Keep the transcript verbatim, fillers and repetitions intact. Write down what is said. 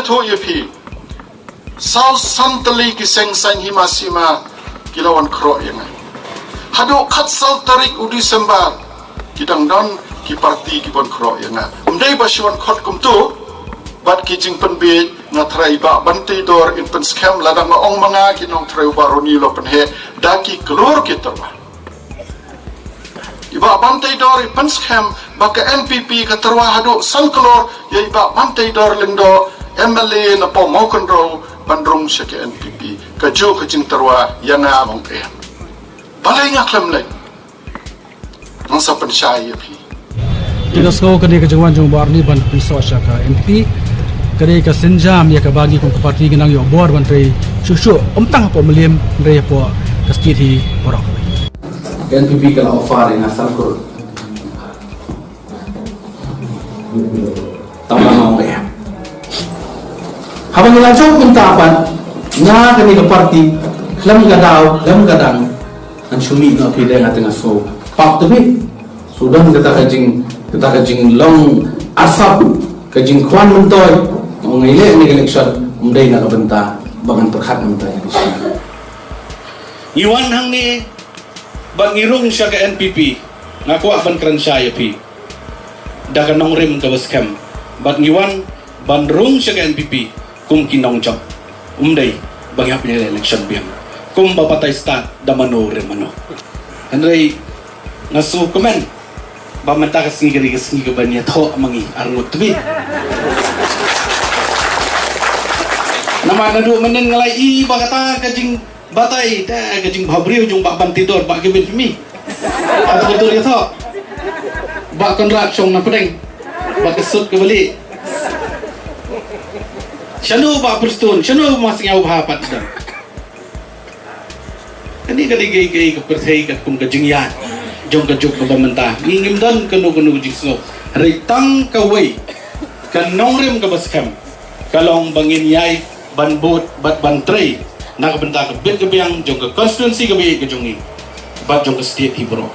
Tho ïa phi. Saw san tylli ki seng saiñ hima sima ki la wan khroh ïa nga. Haduh khatsaw tarik u December ki dang don ki parti ki ban khroh ïa nga. Ym dei ba shu wan khot kumto bad ki jingpynbiej. Nga trai ba ban tei dor in pynskhem lada nga ong ma nga ki nongtrai u Bah Ronnie u la pynheh da ki klur ki tyrwa. I Bah Banteidor i pynskhem ba ka N P P ka tyrwa haduh san klur ïa i Bah Banteidor Lyngdoh M L A na Paw Mawkynrew ban rung sha ka N P P. Ka juh ka jingtyrwa ïa nga mong em. Balei nga khlem leit? Ngan sa pynshai ïa phi. Te ka sngew kane ka jingwan jong u Bah Ronnie ban pynsoh sha ka N P P. Kane ka sienjam ïa kaba ngi kum ka parti ngi nang ïoh bor ban trei shuh shuh, ym tang hapoh Mylliem hynrei hapoh ka state hi baroh kawei. Ka N P P ka la offer ïa nga san klur. Tang ba nga ong em. Haba ngi la jop mynta pat, nga kane ka parti khlem ka daw khlem ka dang, ngan shu mih noh phi, dei nga te nga sngew pap te phi. Shu don kata ka jing, kata ka jinglong arsap, ka jingkwah myntoi. Ong ngi leh ne ka election, ym dei na ka bynta ba ngan pyrkhat na bynta ïa ka shi. Ngi wan hangne bad ngi rung sha ka N P P, nga kwah ban kren shai ïa phi da ka nongrim kaba skhem. Bad ngi wan ban rung sha ka N P P kum ki nongjop. Ym dei ba ngi hap ïaleh election biang kum ba batai stad da mano re mano. Hynrei nga sngewkmen ba mynta ka sngi ka dei ka sngi kaban ïathoh ma ngi arngut tbit. Namar naduh mynnin nga la ïohi ba kata ka jing batai, te ka jingbhabriew jong Bah Banteidor, Bah Kevin Pimi. Ato ka dur ïathoh. Bah Conrad shong na pdeng. Bah ka sut ka bali. Shano Bah Prestone, shano Bah Sniawbha pat don. Kane ka dei ka, ka, ka pyrthei katkum ka jingïaid jong ka juk kaba mynta. Ngi ngim don kano kano ka jingsngew. Hynrei tang kawei ka nongrim kaba skhem ka long ba ngin ïai ban bud bad ban trei na ka bynta ka bit ka biang jong ka constituency kaba ïeit ka jong ngi bad jong ka state hi baroh kawei.